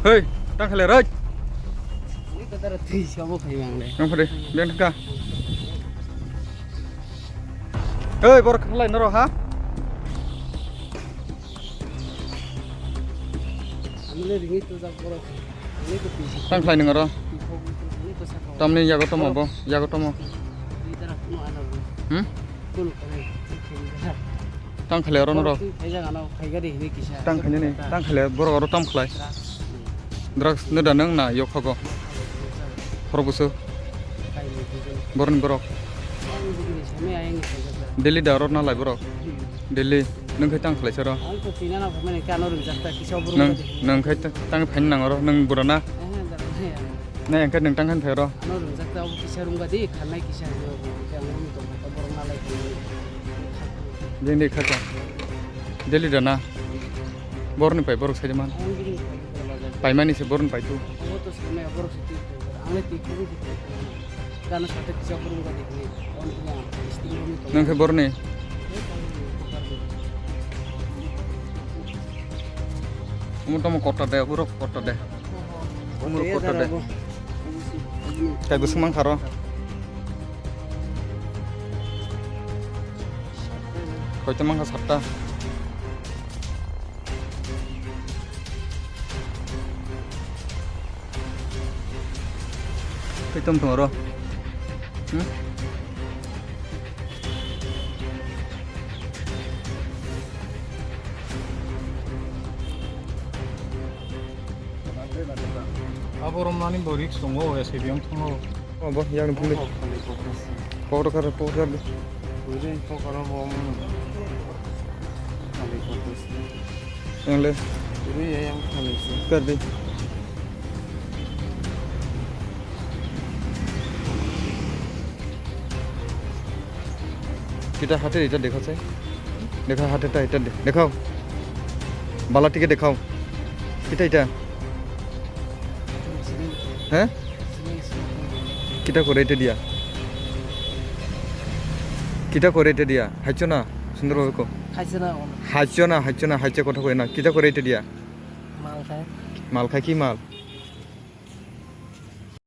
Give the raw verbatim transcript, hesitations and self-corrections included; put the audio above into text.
Hei, tang khalai roi. Ni kata ra tui samo khai mang le. Nang phade, biang thangka. Hei, bor khalai noro ha. Amle ringi tu jak boro. Ani ko pisi. Tang khalai nang aro. Pisi ko ani ko saka. Tamni yago tomo bo, yago tomo. Ni tara kuno ana bo. Hmm? Kuno kare. Tang khalai aro noro. Tui khaijak ano, khaigari hini kisa. Tang khainani, tang khalai borok aro tam khlai. Drugs. Drugs no da nang na yok hogo. Khorok busu. Boroni borok. Ang bugini sami ayang khaijak da. Delhi da aro na lai borok. Hmm. Delhi, nung khai tang khlai saro. Ang to tina na phamani kano ringjak ta kisa buru. Nung, nung khai ta-, tang phain nang aro, nung burana. Eh, da, eh. Na, engkhe nwng tang khan phairo? Ano rwngjak ta obo kisa rwngba di, kharnai kisa hino, hwnkhe ang wngwi tongkha, borok nalai kha. Jeng de kha kha. Delhi da na? Borokni pai borok sai man. Ang bini pai borok bazar. Paimani se borokni pai tu. Obo to sai maya borok se twi kha. Ang le twi kha, twi kha. Gana sate kisa borok rwngba di hwnwi. Omo tini ang sting rwngwi tongkha. Nwng khe borokni? Omo tamo kota de, borok kota de. Umur kotor de. Kai bwswk mankha ro? Koita mankha satta. Kaitam tongo ro. Hmm? Abo romnani bo risk tongo, S A B ang tongo. Obo, yang ni puli. Pokro kar, pokro kar. Pokro bo. Yang le. Kar di. Kita hate ita dekha sai. Dekha hate ta ita de-, dekhao. Bala tike dekhao. Kita ita. He? Kita kore ita dia. Kita kore ita dia. Haicho na, sundor bhabe ko. Haicho na, haicho na, haicho kotha koi na. Kita kore ita dia. Mal khai. Mal khai ki mal?